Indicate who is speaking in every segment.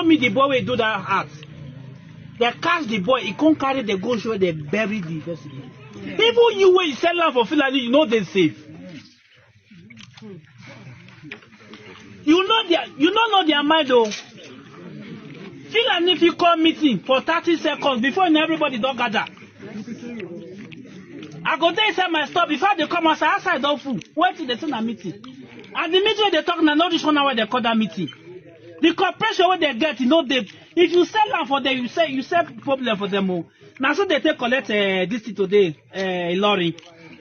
Speaker 1: come meet the boy wey do that act. They catch the boy, he come carry the go show where they bury the person. Even you wey you sell land for Fulani, you no dey safe. You no know their mind o. Fulani fit call meeting for 30 seconds before everybody don gather. I go dey inside my store before I dey come outside, outside don full. Wetin dey say na meeting. And the meeting wey dey talk na no reach 1 hour dey call that meeting. The cooperation wey dem get, e no dey. If you sell am for them, you sell problem for them o. Na so they take collect this thing today, Ilorin.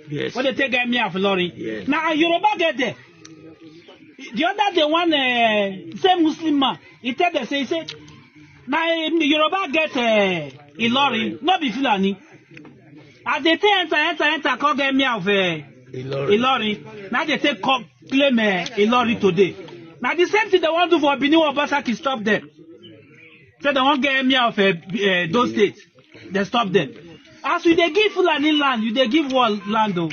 Speaker 2: Yes.
Speaker 1: Wey dey take get Emir of Ilorin.
Speaker 2: Yes.
Speaker 1: Na Yoruba get there. The other day, one same Muslim man, he tell them say, he say, na Yoruba get Ilorin, no be Fulani. As they take enter, enter, enter, come get Emir of
Speaker 2: Ilorin.
Speaker 1: Ilorin. Now they take come claim Ilorin today. Na the same thing they wan do for Benin, Obaseki stop them. Say they wan get Emir of those states. They stop them. As you dey give Fulani land, you dey give war land o.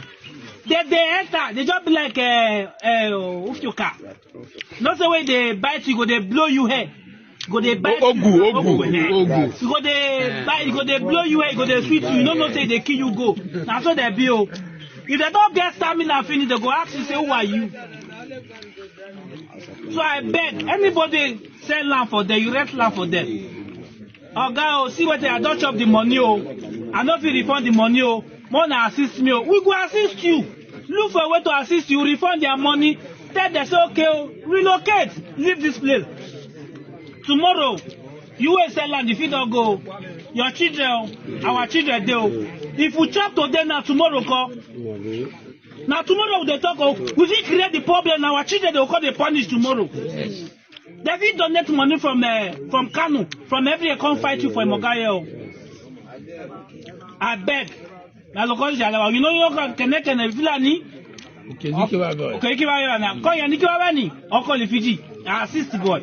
Speaker 1: They dey enter, they just be like Ufioka. No say wey dey bite you, go dey blow you head. Go dey bite you.
Speaker 2: Ogu, ogu,
Speaker 1: eh.
Speaker 2: ogu.
Speaker 1: You go dey bite, you go dey blow you head, you go dey sweet you. You no know say e dey kill you go. Na so they be o. If they don get stamina finish, they go ask you say, "Who are you?" So I beg anybody sell land for them, you rent land for them. Oga o, see wetin I don chop the money o. I no fit refund the money o. More na assist me o. We go assist you. Look for a way to assist you, refund their money. Tell them say okay o, relocate, leave this place. Tomorrow, you wey sell land, you fit don go o. Your children o, our children dey o. If we chop today na tomorrow ko. Na tomorrow we dey talk o. We fit create the problem na our children dey go come dey punish tomorrow. They fit donate money from Kano, from everywhere come fight you for Emogaye o. Abeg, na lokoji jalewa, you know you kene kene Fulani.
Speaker 2: Òkè.
Speaker 1: Okay, kí wá yọ na kọ́ yẹn ní kí wá bá ní ọkọ lè fiji assist boy.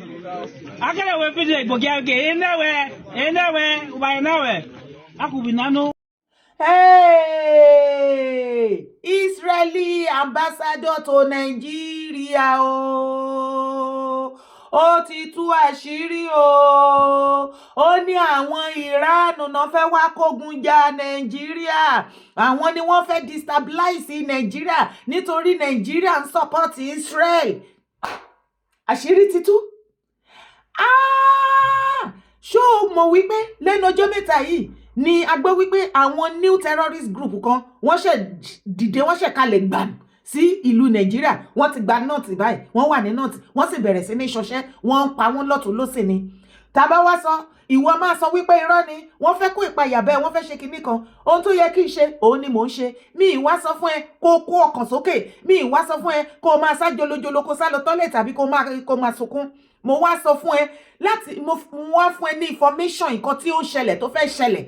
Speaker 1: Akẹ́lẹ̀ wẹ̀ fiji ìgbòkè àgẹ̀ enéwẹ̀ enéwẹ̀ ọba enéwẹ̀ akùbì nánú.
Speaker 3: Hey! Israeli ambassador to Nigeria o, ó ti tú àṣírí o. Ó ní àwọn Iran náà fẹ́ wá kógun ja Nàìjíríà, àwọn ni wọ́n fẹ́ destabilize Nàìjíríà nítorí Nàìjíríà ń support Israel. Àṣírí ti tú. Ah! Ṣó o mọ̀ wípé lẹ́nu ọjọ́ mẹ́ta yìí ni a gbọ́ wípé àwọn new terrorist group kan wọ́n ṣẹ̀ dìde, wọ́n ṣẹ̀ kalẹ̀ gbàm sí ìlú Nàìjíríà? Wọ́n ti gba North báyìí, wọ́n wà ní North, wọ́n sì bẹ̀rẹ̀ sí ní ṣọṣẹ́, wọ́n ń pa wọ́n lọ́tún lọ́sìn ni. Tàbá wá sọ, ìwọ máa sọ wípé irọ́ ni, wọ́n fẹ́ kó ìpayà bẹ́ẹ̀, wọ́n fẹ́ ṣe kinní kan. Ohun tó yẹ kí n ṣe òun ni mò ń ṣe. Mi ì wá sọ fún ẹ kó o kó ọkàn sókè, mi ì wá sọ fún ẹ kó o máa sá jolojolo, kó sá lọ toilet tàbí kó máa sunkún. Mo wá sọ fún ẹ láti mo wá fún ẹ ní information nǹkan tí ó ń ṣẹlẹ̀, tó fẹ́ ṣẹlẹ̀,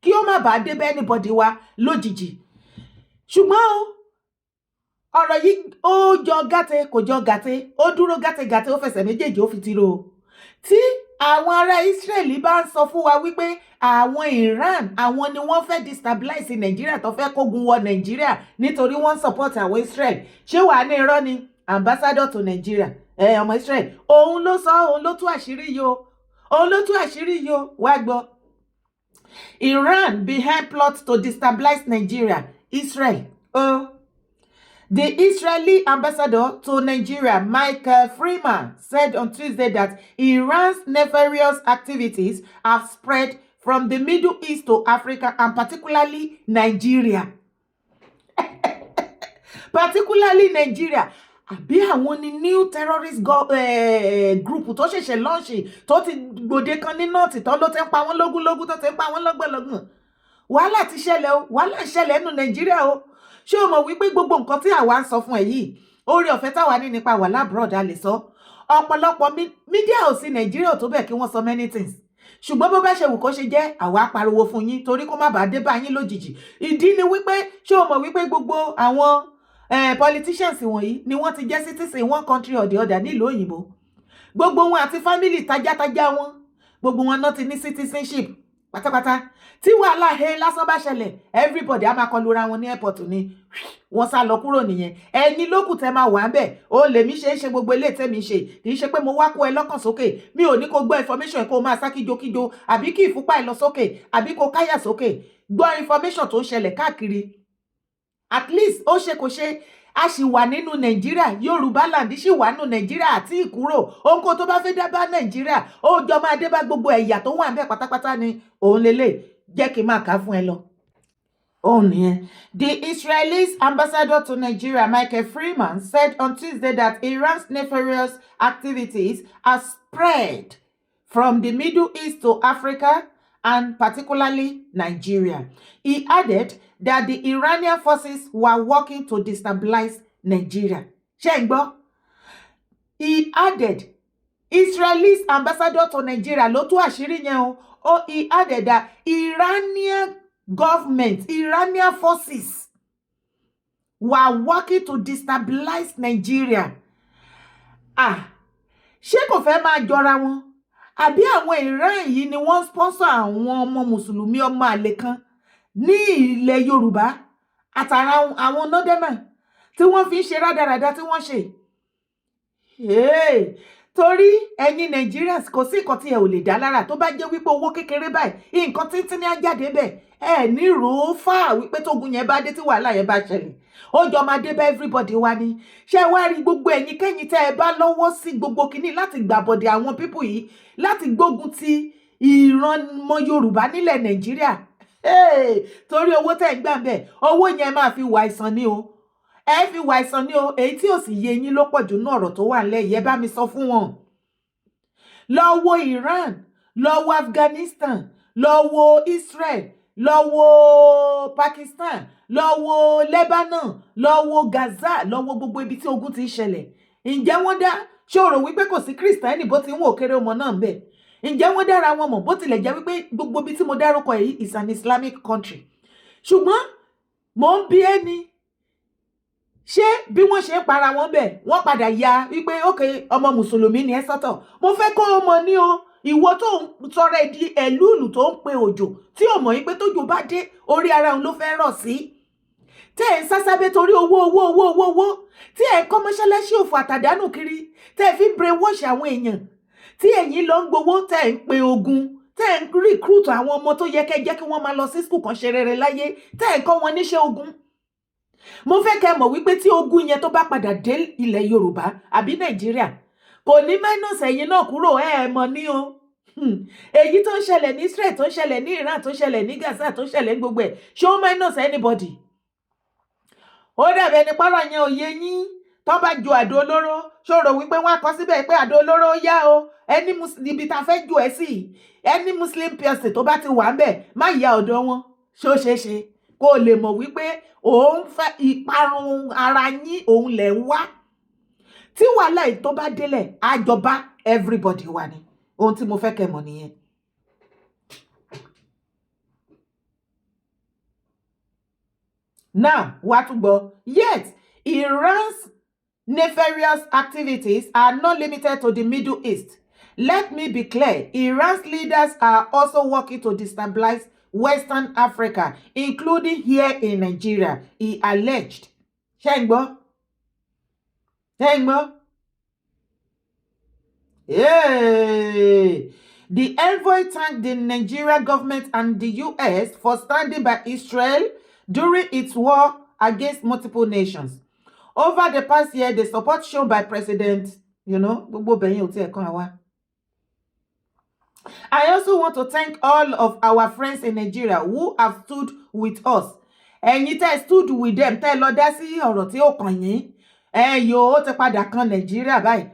Speaker 3: kí ó má bàa dé bá anybody wa lójijì. Ṣùgbọ́n o, ọ̀rọ̀ yìí ó jọ gàtè, kò jọ gàtè, ó dúró gàtègàtè, ó fẹsẹ̀ méjèèjì ó fi tiro o. Tí àwọn ará Israeli bá ń sọ fún wa wípé àwọn Iran, àwọn ni wọ́n fẹ́ destabilize Nàìjíríà, tó fẹ́ kógun wọ Nàìjíríà nítorí wọ́n ń support àwọn Israel, ṣé wàá ní irọ́ ni? Ambassador to Nigeria, ẹ ọmọ Israel, òun ló sọ, òun ló tú àṣírí yìí o, òun ló tú àṣírí yìí o. Wá gbọ́: "Iran behind plot to destabilize Nigeria, Israel." Oh. The Israeli ambassador to Nigeria, Michael Freeman, said on Tuesday that Iran's nefarious activities have spread from the Middle East to Africa and particularly Nigeria. Particularly Nigeria. Àbí àwọn ni new terrorist group tó ṣẹ̀ṣẹ̀ launch, tó ti gbòde kan ní North, tó ló ti ń pa wọ́n lógúnlógún, tó ti ń pa wọ́n lọ́gbọ̀nlọ́gbọ̀n? Wàhálà ti ṣẹlẹ̀ o, wàhálà ń ṣẹlẹ̀ nínú Nàìjíríà o. Ṣé o mọ̀ wípé gbogbo nǹkan tí àwa ń sọ fún ẹ yìí, oore ọ̀fẹ́ táwa ní nípa wà l'abroad, a lè sọ? Ọ̀pọ̀lọpọ̀ media ò sí Nàìjíríà ò tó bẹ́ẹ̀ kí wọ́n sọ many things, ṣùgbọ́n bó bá ṣe wù kó ṣe jẹ́, àwa pariwo fún yín torí kó má bàa dé bá yín lójijì. Ìdí ni wípé, ṣé o mọ̀ wípé gbogbo àwọn politicians wọ̀nyí ni wọ́n ti jẹ́ citizen one country or the other nílùú òyìnbó? Gbogbo wọn àti family tajátajá wọn, gbogbo wọn náà ti ní citizenship. Pátápátá, tí wàhálà he lásán bá ṣẹlẹ̀, everybody á máa kọlu ra wọn ní airport ni. Wọ́n sá lọ kúrò nìyẹn. Ẹ̀yin lókù tẹ́ máa wà ń bẹ̀. Ó lèmi ṣe é ṣe gbogbo eléyìí tẹ́mi ṣe. Kì í ṣe pé mo wá kó ẹ lọ́kàn sókè. Mi ò ní kó gbọ́ information ẹ̀ kó máa sá kíjokíjo, àbí kí ìfúnpá ẹ lọ sókè, àbí kó káyà sókè. Gbọ́ information tó ń ṣẹlẹ̀ káàkiri. At least, ó ṣe kò ṣe, a sì wà nínú Nàìjíríà. Yorùbá land sì wà nínú Nàìjíríà àti ìkúrò. Ohunkóhun tó bá fẹ́ dá bá Nàìjíríà, ó jọ máa dé bá gbogbo ẹ̀yà tó wà níbẹ̀ pátápátá ni. Òun lélẹ̀, jẹ́ kí n máa kà á fún ẹ lọ. Òun nìyẹn. The Israeli ambassador to Nigeria, Michael Freeman, said on Tuesday that Iran's nefarious activities are spread from the Middle East to Africa and particularly Nigeria. He added that the Iranian forces were working to destabilize Nigeria. Ṣé ń gbọ́? He added, Israeli's ambassador to Nigeria ló tú àṣírí yẹn o. Oh, he added that Iranian government, Iranian forces were working to destabilize Nigeria. Ah, ṣé kò fẹ́ máa jọra wọn? Àbí àwọn Iran yìí ni wọ́n sponsor àwọn ọmọ mùsùlùmí, ọmọ àlè kan ní ilẹ̀ Yorùbá àtàrà àwọn nọ́dẹ́nà tí wọ́n fi ń ṣe rádaràda tí wọ́n ṣe? Torí ẹ̀yin Nigerians, kò sí nǹkan tí ẹ ò lè dá lára. Tó bá jẹ́ wípé owó kékeré báyìí, nǹkan tíntín ní á jáde bẹ́ẹ̀, ẹ ní rò ó fà wípé tógun yẹn bá dé, tí wàhálà yẹn bá ṣẹlẹ̀, ó jọ máa dé bá everybody wa ni. Ṣé wá rí gbogbo ẹ̀yin kẹ́yìn tẹ́ ẹ bá lọ́wọ́ sí gbogbo kinní láti gbàbọ̀dẹ̀ àwọn people yìí, láti gbógun ti ìran ọmọ Yorùbá nílẹ̀ Nàìjíríà, torí owó tẹ́ ń gbà bẹ́ẹ̀, owó yẹn máa fi wà àìsàn ni o. Ẹ fi wà àìsàn ni o. Èyí tí ò sì yé yín ló pọ̀ jù ní ọ̀rọ̀ tó wà nílẹ̀ yìí. Ẹ bá mi sọ fún wọn. Lọ wo Iran, lọ wo Afghanistan, lọ wo Israel, lọ wo Pakistan, lọ wo Lebanon, lọ wo Gaza, lọ wo gbogbo ibi tí ogun ti ń ṣẹlẹ̀. Ǹjẹ́ wọ́n dá? Ṣé o rò wípé kò sí Christian bó ti ń wò kéré ọmọ náà ń bẹ̀? Ǹjẹ́ wọ́n dára wọn mọ̀? Bó tilẹ̀ jẹ́ wípé gbogbo ibi tí mo dárúkọ yìí is an Islamic country, ṣùgbọ́n mò ń bi ẹni, ṣé bí wọ́n ṣe ń para wọn bẹ̀, wọ́n padà ya wípé ok, ọmọ mùsùlùmí ni ẹ sọ́tọ̀? Mo fẹ́ kó o mọ̀ ní o. Ìwọ tó ń sọ̀rọ̀ ẹ̀ di ẹ̀lúùlù, tó ń pe òjò, tí ò mọ̀ yín pé tójò bá dé, orí ara òun ló fẹ́ rọ̀ sí, tẹ́ ẹ̀ ń sásábẹ́ torí owó, owó, owó, owó, owó, tí ẹ̀ ń kọ́ mọ́ṣáláṣí òfò àtàdánù kiri, tẹ́ ẹ̀ fi ń brainwash àwọn èèyàn, tí ẹ̀yin lọ ń gbowó, tẹ́ ẹ̀ ń pe ogun, tẹ́ ẹ̀ ń recruit àwọn ọmọ tó yẹ kẹ́ jẹ́ kí wọ́n máa lọ sí school kan ṣe rere láyé, tẹ́ ẹ̀ ń kọ́ wọn níṣẹ́ ogun, mo fẹ́ kẹ́ mọ̀ wípé tí ogun yẹn tó bá padà dé ilẹ̀ Yorùbá àbí Nàìjíríà, kò ní minus ẹ̀yin náà kúrò. Ẹ̀ ẹ̀ mọ̀ ní o. Èyí tó ń ṣẹlẹ̀ ní Israel, tó ń ṣẹlẹ̀ ní Iran, tó ń ṣẹlẹ̀ ní Gaza, tó ń ṣẹlẹ̀ ní gbogbo ẹ̀, ṣé ó minus anybody? Ó dàbí ẹni pọ́rọ̀ yẹn ò yé yín. Tó bá ju àdó olóró, ṣòro wípé wọ́n á kọ síbẹ̀ pé àdó olóró yá o, ẹni ibi tá a fẹ́ jù ẹ́ sí, ẹni Muslim person tó bá ti wà ń bẹ̀, má ya ọ̀dọ̀ wọn? Ṣó ṣeé ṣe kó o lè mọ̀ wípé òun fẹ́ ìparun ara yín, òun lẹ̀ ń wá? Tí wàhálà yìí tó bá délẹ̀, àjọba everybody wà ní. Ohun tí mo fẹ́ kẹ́ mọ̀ nìyẹn. Now, wàá tún gbọ́. Yet Iran's nefarious activities are not limited to the Middle East. Let me be clear, Iran's leaders are also working to destabilize Western Africa, including here in Nigeria, he alleged. Ṣé ń gbọ́? Ṣé ń gbọ́? Hey! The envoy thanked the Nigeria government and the US for standing by Israel during its war against multiple nations. Over the past year, the support shown by President, gbogbo bẹ̀yìn ò tiẹ̀ kan àwa. I also want to thank all of our friends in Nigeria who have stood with us. Ẹ̀yin tẹ́ stood with them, tẹ́ lọ dá sí ọ̀rọ̀ tí ó kàn yín. Ẹ yóò, ó ti padà kan Nàìjíríà báyìí.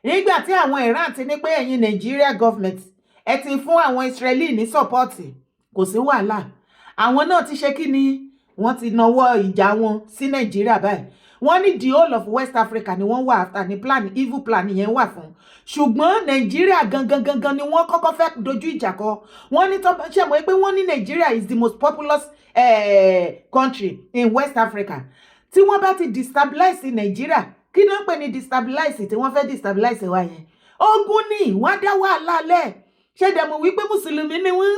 Speaker 3: Nígbà tí àwọn Iran ti ní pé ẹ̀yin Nigeria government, ẹ ti fún àwọn Israeli ní support, kò sí wàhálà. Àwọn náà ti ṣe kí ni? Wọ́n ti nawọ́ ìjà wọn sí Nàìjíríà báyìí. Wọ́n ní the whole of West Africa ni wọ́n wà after, ní plan, evil plan yẹn wà fún, ṣùgbọ́n Nàìjíríà gangan gangan ni wọ́n kọ́kọ́ fẹ́ dojú ìjà kọ. Wọ́n ní tó ṣe mọ̀ pé wọ́n ní Nàìjíríà is the most populous country in West Africa. Tí wọ́n bá ti destabilize Nàìjíríà, kí ni wọ́n pè ní destabilize tí wọ́n fẹ́ destabilize wa yẹn? Ogun ni wọ́n á dá wàhálà lẹ̀. Ṣé dẹ̀ mọ̀ wípé mùsùlùmí ni wọ́n?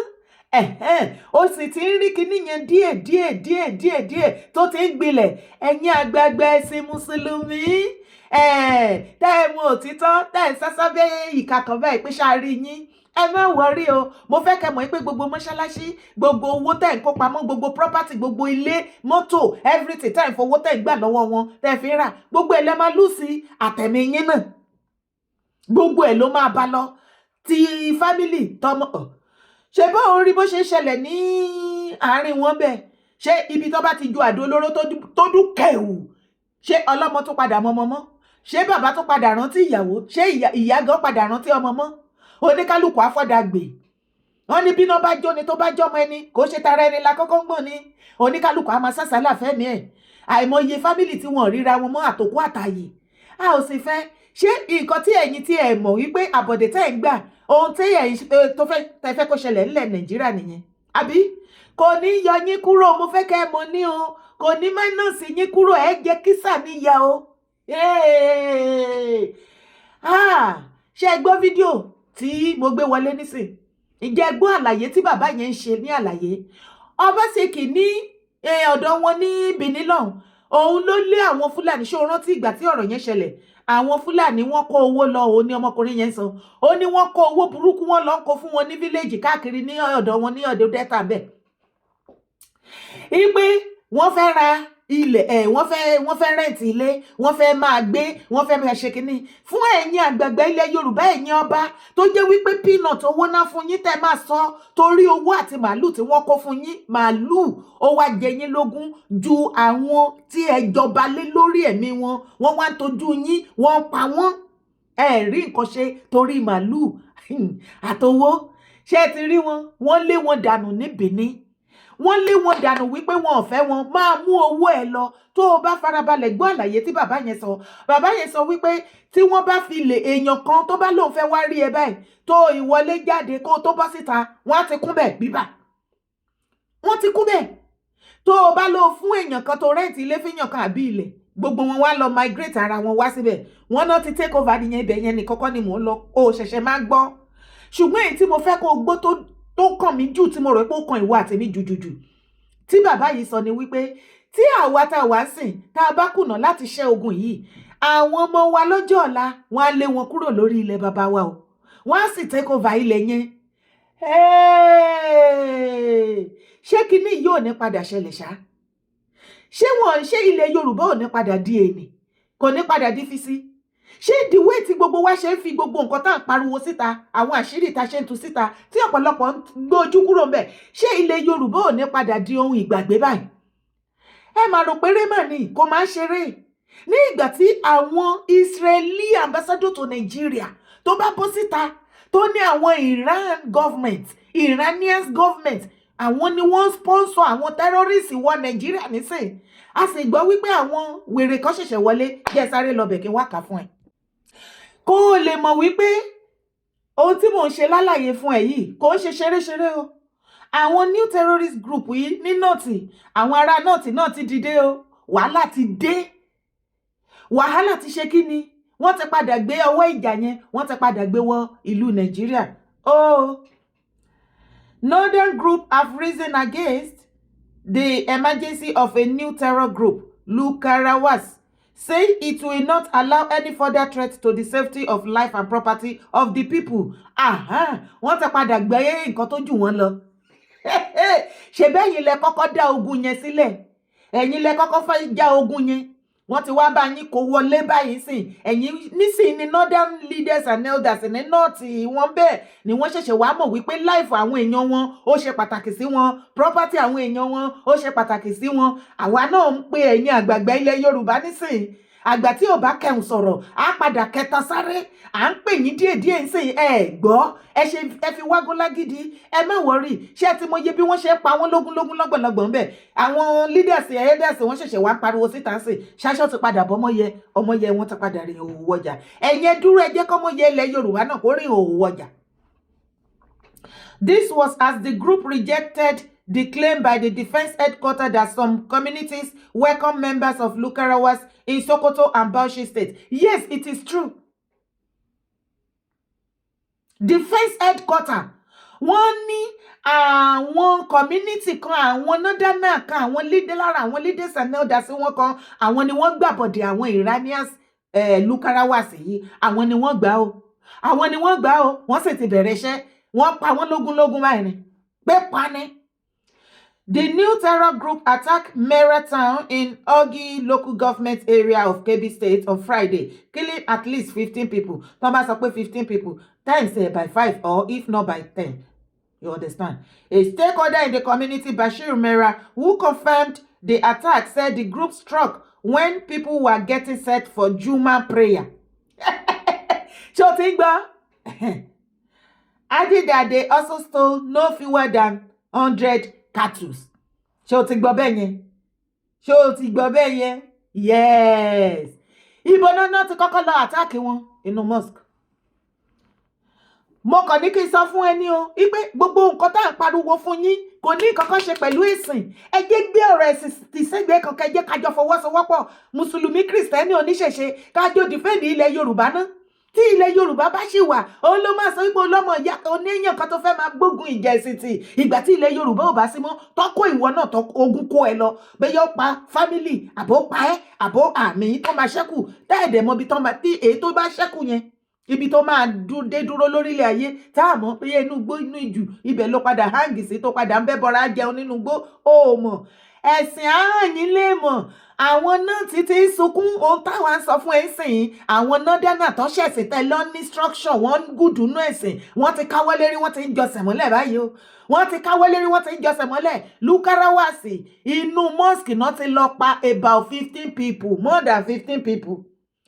Speaker 3: Ẹ̀hẹ́n, ó sì ti ń rí kinní yẹn díẹ̀ díẹ̀ díẹ̀ díẹ̀ díẹ̀ tó ti ń gbilẹ̀. Ẹ̀yin àgbààgbà ẹ̀sìn mùsùlùmí, tẹ́ ẹ mú òtítọ́, tẹ́ ẹ sásá bẹ́ ìka kan báyìí pé ṣáà rí yín, ẹ má worry o. Mo fẹ́ kẹ́ mọ̀ pé gbogbo mọ́ṣáláṣí, gbogbo owó tẹ́ ẹ̀ ń kó pamọ́, gbogbo property, gbogbo ilé, mọ́tò, everything tẹ́ ẹ̀ ń fowó tẹ́ ẹ̀ ń gbà lọ́wọ́ wọn tẹ́ ẹ fi ń rà, gbogbo ẹ̀ lẹ́ máa lose. Àtẹ̀mí yín náà, gbogbo ẹ̀ ló máa bá lọ, ti family, tọmọ. Ṣe bó ń rí bó ṣe ń ṣẹlẹ̀ ní àárín wọn bẹ́ẹ̀? Ṣé ibi tó bá ti ju àdó olóró tó dún kẹ̀wù, ṣé ọlọ́mọ tó padà mọ́ mọ́? Ṣé bàbá tó padà rántí ìyàwó? Ṣé ìyá gan padà rántí ọmọ mọ́? Oníkálukú afọ́dàgbè. Wọ́n ní bíná bá jóni, tó bá jọmọ ẹni, kò ṣe tara ẹni la kọ́kọ́ ń gbọ̀n ni. Oníkálukú á máa sàsálà fẹ́mi ẹ̀. Àìmọye family tí wọ́n ríra wọn mọ́, àtòkú àtàyè. A ò sì fẹ́ ṣé nǹkan tí ẹ̀yin tí ẹ mọ̀ wípé àbọ̀dé tẹ́ ẹ̀ ń gbà, ohun tí ẹ̀yin tó fẹ́ tẹ́ fẹ́ kó ṣẹlẹ̀ ńlẹ̀ Nàìjíríà nìyẹn, àbí? Kò ní yọ yín kúrò. Mo fẹ́ kẹ́ ẹ mọ̀ ní o, kò ní minus yín kúrò. Ẹ jẹ́ kísà níyà o. Ah, ṣé ẹ gbọ́ fídíò tí mo gbé wọlé nísìn? Ǹjẹ́ ẹ gbọ́ àlàyé tí bàbá yẹn ń ṣe ní àlàyé? Obaseki ní ọ̀dọ̀ wọn ní Benin lọ́hùn, òun ló lé àwọn Fúlàní. Ṣé o rántí ìgbà tí ọ̀rọ̀ yẹn ṣẹlẹ̀? Àwọn Fúlàní, wọ́n kó owó lọ. Òun ní ọmọkùnrin yẹn sọ, ó ní wọ́n kó owó burúkú, wọ́n lọ ń kó fún wọn ní village káàkiri ní ọ̀dọ̀ wọn ní ọ̀dọ̀ Delta bẹ́ẹ̀, ipe wọ́n fẹ́ ra ilẹ̀ ẹ̀, wọ́n fẹ́ rent ilé, wọ́n fẹ́ máa gbé, wọ́n fẹ́ máa ṣe kínní fún ẹ̀yin àgbààgbà ilẹ̀ Yorùbá, ẹ̀yin ọba tó jẹ́ wípé peanut owó náà fún yín tẹ́ máa sọ torí owó àti màálù tí wọ́n kó fún yín. Màálù ó wá jẹ yín lógún ju àwọn tí ẹ jọba lé lórí ẹ̀mí wọn. Wọ́n wá ń tọ́jú yín, wọ́n pa wọ́n, ẹ rí nǹkan ṣe torí màálù àtowó. Ṣé ẹ ti rí wọn? Wọ́n lé wọn dànù ní Benin. Wọ́n lé wọn dànù wípé wọn ò fẹ́ wọn, máa mú owó ẹ lọ. Tó o bá farabalẹ̀ gbọ́ àlàyé tí bàbá yẹn sọ, bàbá yẹn sọ wípé tí wọ́n bá fi lè èèyàn kan tó bá lóun fẹ́ wá rí ẹ báyìí, tó ìwọlé jáde kó o tó bọ́ síta, wọ́n á ti kún bẹ̀ bíbà, wọ́n ti kún bẹ̀. Tó o bá lọ fún èèyàn kan, tó rent ilé fẹ́yàn kan àbí ilẹ̀, gbogbo wọn wá lọ migrate ara wọn wá síbẹ̀. Wọ́n náà ti take over nìyẹn. Ibẹ̀ yẹn ní kọ́kọ́ ni mò ń lọ, o ṣẹ̀ṣẹ̀ máa gbọ́. Ṣùgbọ́n èyí tí mo fẹ́ kó o gbọ́ tó kàn mí jù, tí mo rò pé ó kan ìwọ àtèmi jùjùjù, tí bàbá yìí sọ ni wípé tí àwa tá a wá sìn, tá a bá kùnà láti ṣẹ́ ogun yìí, àwọn ọmọ wa lọ́jọ́ ọ̀la, wọ́n á lé wọn kúrò lórí ilẹ̀ bàbá wa o, wọ́n á sì take over ilẹ̀ yẹn. Ṣé kinní yìí ò ní padà ṣẹlẹ̀ ṣá? Ṣé wọn, ṣé ilẹ̀ Yorùbá ò ní padà di ènì, kò ní padà di fi sí? Ṣé the way tí gbogbo wa ṣe ń fi gbogbo nǹkan tá à ń pariwo síta, àwọn àṣírí tá a ṣe ń tú síta, tí ọ̀pọ̀lọpọ̀ ń gbójú kúrò ńbẹ̀, ṣé ilẹ̀ Yorùbá ò ní padà di ohun ìgbàgbé báyìí? Ẹ máa rò péré mà ní kò máa ń ṣeré. Ní ìgbà tí àwọn Israeli ambassador to Nigeria tó bá bọ́ síta, tó ní àwọn Iran government, Iranian government, àwọn ni wọ́n sponsor àwọn terrorists wọ Nàìjíríà nísìn. A sì gbọ́ wípé àwọn wèrè kan ṣẹ̀ṣẹ̀ wọlé. Jẹ́ sáré lọ bẹ̀ kí n wá kà fún ẹ, kó o lè mọ̀ wípé ohun tí mò ń ṣe lálàyé fún ẹ yìí kò ń ṣe ṣeréṣeré o. Àwọn new terrorist group yìí ní North, àwọn ará North náà ti dìde o. Wàhálà ti dé, wàhálà ti ṣe kí ni, wọ́n ti padà gbé ọwọ́ ìjà yẹn, wọ́n ti padà gbé wọ ìlú Nàìjíríà. Oh, Northern group have risen against the emergency of a new terror group, Lukarawas, say it will not allow any further threat to the safety of life and property of the people. Aha, wọ́n ti padà gbé nǹkan tó jù wọ́n lọ. Ṣe bẹ́yìn lẹ kọ́kọ́ dá ogun yẹn sílẹ̀? Ẹ̀yin lẹ kọ́kọ́ fẹ́ já ogun yẹn. Wọ́n ti wá bá yín kó wọlé báyìí sìn. Ẹ̀yin nísìnyí ni northern leaders and elders ní north wọn bẹ́ẹ̀ ni wọ́n ṣẹ̀ṣẹ̀ wá mọ̀ wípé life àwọn èèyàn wọn ó ṣe pàtàkì sí wọn, property àwọn èèyàn wọn ó ṣe pàtàkì sí wọn. Àwa náà ń pe ẹ̀yin àgbààgbà ilẹ̀ Yorùbá nísìnyí. Àgbà tí ò bá kẹhùn sọ̀rọ̀ á padà kẹta sáré. À ń pè yín díẹ̀díẹ̀ ń sìn, ẹ gbọ́, ẹ ṣe ẹ fi wágún lágídí. Ẹ má worry. Ṣé ẹ ti mọ iye bí wọ́n ṣe ń pa wọ́n lógúnlógún, lọ́gbọ̀nlọ́gbọ̀n bẹ́ẹ̀? Àwọn leaders, elders, wọ́n ṣẹ̀ṣẹ̀ wá pariwo síta sí. Ṣáṣọ́ ti padà bọ́ mọ́yẹ ọmọyẹ, wọ́n ti padà rìn òwò ọjà. Ẹ̀yin ẹ dúró, ẹ jẹ́ kọ́mọyẹ ilẹ̀ Yorùbá náà kó rìn òwò ọjà. This was as the group rejected the claim by the defense headquarters that some communities welcome members of Lukarawas in Sokoto and Bauchi State. Yes, it is true. Defence headquarter, wọ́n ní àwọn community kan, àwọn northerner kan, àwọn leader lára àwọn leaders and elders wọn kan, àwọn ni wọ́n gbàbọ̀dè àwọn Iranians Lukarawas yìí. Àwọn ni wọ́n gbà ó, àwọn ni wọ́n gbà ó. Wọ́n sì ti bẹ̀rẹ̀ iṣẹ́. Wọ́n pa wọ́n lógúnlógún báyìí ni pé pa ni. The new terror group attacked Mera town in Augie Local Government Area of Kebbi State on Friday, killing at least 15 people. Tó bá sọ pé 15 people, times by 5 or if not by 10. You understand? A stakeholder in the community, Bashir Mera, who confirmed the attack, said the group struck when people were getting set for Juma prayer. Ṣé o ti ń gbọ́? Added that they also stole no fewer than 100 cattle. Ṣé o ti gbọ́ bẹ́ẹ̀ yẹn? Ṣé o ti gbọ́ bẹ́ẹ̀ yẹn? Yes. Ibo náà ti kọ́kọ́ lọ attack wọn? Inú mosque. Mo kàn ní kí n sọ fún ẹni o wípé gbogbo nǹkan tá à ń pariwo fún yín kò ní nǹkan kan ṣe pẹ̀lú ẹ̀sìn. Ẹ jẹ́ gbé ọ̀rọ̀ ẹ̀sìn tì sẹ́gbẹ̀ẹ́ kan, kẹ́ jẹ́ kájọ fọwọ́sowọ́pọ̀, mùsùlùmí, kìrìsìtẹ́nì, oníṣẹ̀ṣe, kájọ defend ilẹ̀ Yorùbá náà. Tí ilẹ̀ Yorùbá bá ṣì wà, òun ló máa sọ wípé ọlọ́mọ ìyá oníyàn kan tó fẹ́ máa gbógun ìjà ẹ̀sìn tì. Ìgbà tí ilẹ̀ Yorùbá ò bá sí mọ́, tọ́kọ ìwọ náà tọ́ ogun kó ẹ lọ, bẹ́ẹ̀ yóò pa family àbó pa ẹ́ àbó àmì tó máa ṣẹ́kù táẹ̀dẹ̀ mọ́bi tó máa tí èyí tó bá ṣẹ́kù yẹn, ibi tó máa dé dúró lórílẹ̀ ayé tá a mọ̀ pé inú igbó, inú ìjù, ibẹ̀ ló padà hang sí, tó padà ń bẹ́ bọ́ra jẹun nínú igbó. Ó mọ̀ ẹ̀sìn ààyìn lè mọ̀. Àwọn náà títí ń sunkún ohun táwa ń sọ fún ẹ sìn. Àwọn northerner tó ṣẹ̀sìn tẹ́ lọ ní structure wọ́n gùdùnú ẹ̀sìn, wọ́n ti káwọ́ lérí, wọ́n ti ń jọsẹ̀ mọ́lẹ̀ báyìí o. Wọ́n ti káwọ́ lérí, wọ́n ti ń jọsẹ̀ mọ́lẹ̀. Lukarawas, inú mosque náà ti lọ pa about 15 people, more than 15 people.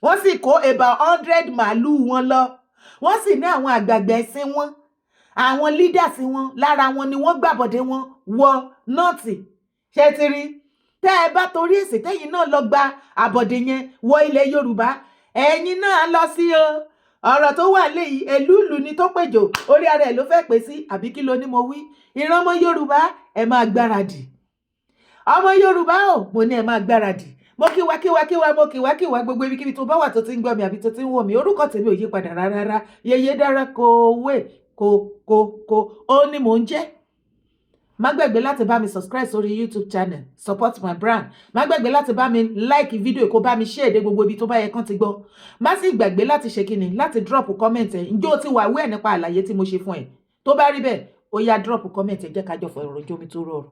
Speaker 3: Wọ́n sì kó about 100 màálùú wọn lọ. Wọ́n sì ní àwọn àgbààgbà ẹ̀sìn wọn, àwọn leaders wọn, lára wọn ni wọ́n gbàbọ̀dé wọn wọ North. Ṣé ti rí? Tẹ́ ẹ bá torí èsì tẹ́yìn náà lọ gba àbọ̀dé yẹn wọ ilẹ̀ Yorùbá, ẹ̀yin náà lọ sí o. Ọ̀rọ̀ tó wà léyìí, èlúùlù ni tó péjò orí ara ẹ̀ ló fẹ́ pè sí, àbí kí ló ní mo wí? Ìran ọmọ Yorùbá, ẹ máa gbáradì. Ọmọ Yorùbá o, mo ní ẹ máa gbáradì. Mo kíwa kíwa kíwa, mo kíwa kíwa gbogbo ibikíbi tó bá wà tó ti ń gbọ́ mi àbí tó ti ń wò mí. Orúkọ tèmi ò yí padà rárá. Yeye dára kò wé kò kò kò ó ní mò ń jẹ́. Má gbàgbé láti bá mi subscribe sórí YouTube channel, support my brand. Má gbàgbé láti bá mi like fídíò, kó bá mi share dé gbogbo ibi tó bá yẹ kán ti gbọ́. Má sì gbàgbé láti ṣe kíni, láti drop comment ẹ̀. Ǹjẹ́ o ti wà aware nípa àlàyé tí mo ṣe fún ẹ? Tó bá rí bẹ́ẹ̀, ó yá, drop comment ẹ̀, jẹ́ ká jọ fọ̀rọ̀ jómi tó rọrùn.